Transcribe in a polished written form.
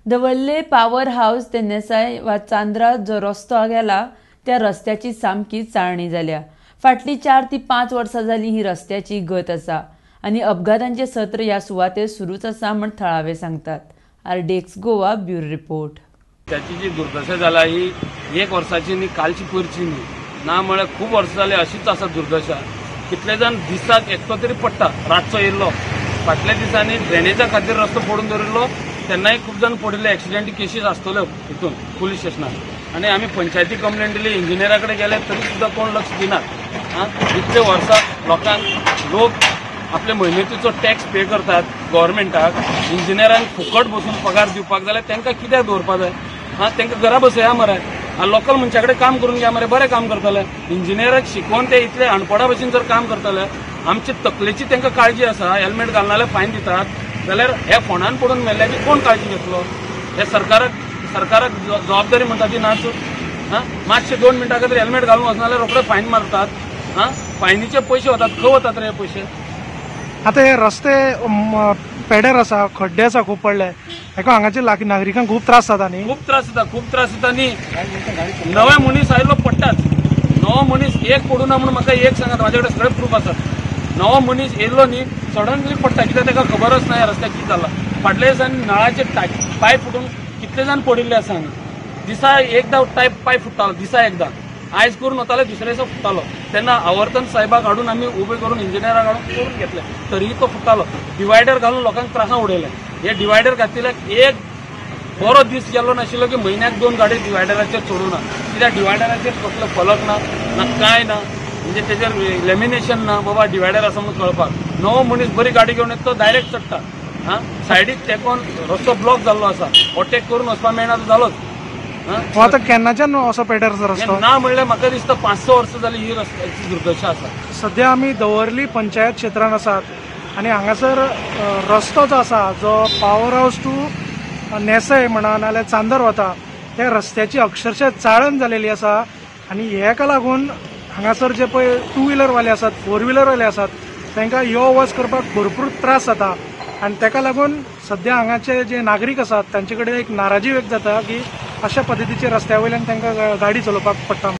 Davorlim power हावस ते नेसाय वा चांद्रा जो रस्तो गेला त्या रस्त्याची सामकी चाळणी जाल्या. फाटलीं 4 ते 5 वर्सां जाली ही रस्त्याची गत आसा आनी अपघातांचे सत्र ह्या सुवातेर सुरूच आसा म्हण थळावे सांगतात. RDX Goa bureau report. त्याची जी दुर्दशा जाला ही एक वर्साची न्ही, कालची पयरची न्ही, ना म्हळ्यार खूब वर्सां जाली अशीच आसा दुर्दशा. कितले जाण दिसाक एकटो तरी पडटा. रातचो येयल्लो फाटल्या दिसांनी ड्रेनेजा खातीर रस्तो फोडून दवरिल्लो, तेन्नाय खूब जाण पडिल्ले. एक्सिडेंट केसीस आसतल्यो हितून पुलीस स्टेशनार. आनी आमी पंचायती कंप्लेन दिली, इंजिनियरा कडेन गेले तरी सुद्दां कोण लक्ष दिनात. इतले वर्सां लोकांक लोक आपले म्हयनेचो टॅक्स पे करतात गव्हर्मेंटाक, इंजिनियरांक फुकट बसून पगार दिवपाक जाल्यार तांकां कित्याक दवरपाक जाय? हा, तांकां घरा बसया मरे, लोकल मनशा कडेन काम करून घ्या मरे, बरें काम करतले. इंजिनियराक शिकोवन ते इतले अणपडा भशेन जर काम करतले, आमचे तकलेची तांकां काळजी आसा. हेल्मेट घालना जाल्यार फायन दितात, जाल्यार हे फोंडान पडून मेल्ल्याची कोण काळजी घेतलो? हे सरकाराक जबाबदारी म्हणटा ती नाच. मातशे 2 मिनटां खातीर हेल्मेट घालून वचना जाल्यार रोखडे फायन मारतात. फायनीचे पयशे वतात, खंय वतात रे हे पयशे? आतां हे रस्ते पेड्यार आसा, खड्डे आसा खूब पडले, हेका हांगाचे नागरिकांक खूब त्रास जाता न्ही? खूब त्रास जाता, खूब त्रास जाता न्ही. नवे मनीस आयलो पडटाच. नवो मनीस एक पडूना म्हणून म्हाका एक सांगात, म्हाजे कडेन सगळे प्रूफ आसात. नवो मनीस येयलो न्ही सडनली पडटा, कित्याक ताका खबरच ना ह्या रस्त्याक कितें जालां. फाटल्या दिसांनी नळाचे पायप फुटून कितले जाण पडिल्ले आसा हांगा. दिसा एकदां पायप फुट्टालो, दिसा एकदां. आयज करून वताले, दुसऱ्या दिसा फुट्टालो. तेन्ना आवर्तन साहेबाक हाडून आमी उबे करून इंजिनियराक हाडून करून घेतले, तरीय तो फुट्टालो. डिवायडर घालून लोकांक त्रासां उडयले. हे डिवायडर घातिल्ल्याक एक बरो दीस गेलो नाशिल्लो की म्हयन्याक 2 गाडी डिवायडराचेर चडूना. कित्याक डिवायडराचेर कसलो फलक ना, ना कांय ना, म्हणजे तेजेर लेमिनेशन ना बाबा डिवायडर आसा म्हणून कळपाक. नवो मनीस बरी गाडी घेवन येता तो डायरेक्ट चडटा. सायडीक तेकोन रस्तो ब्लॉक जाल्लो आसा, ओवरटेक करून वचपाक मेळना तो जालोच. आतां केन्नाच्यान असो पेड्यार रस्तो ना म्हणल्यार म्हाका दिसता 5-6 वर्सां जाली ही रस्त्याची दुर्दशा आसा. सद्या आमी दवर्ली पंचायत क्षेत्रांत आसात आनी हांगासर रस्तो जो आसा, जो पावर हावस टू नेसाय म्हणा नाजाल्यार चांदर वता, त्या रस्त्याची अक्षरशः चाळण जालेली आसा. आनी हेका लागून हांगासर जे पळय 2 व्हिलरवाले आसात, 4 व्हिलरवाले आसात, तांकां यो वच करपाक भरपूर त्रास जाता. आनी ताका लागून सद्या हांगाचे जे नागरीक आसात तांचे कडेन एक नाराजी व्यक्त जाता की अशा पद्दतीचे रस्त्या वयल्यान तांकां गाडी चलोवपाक पडटा.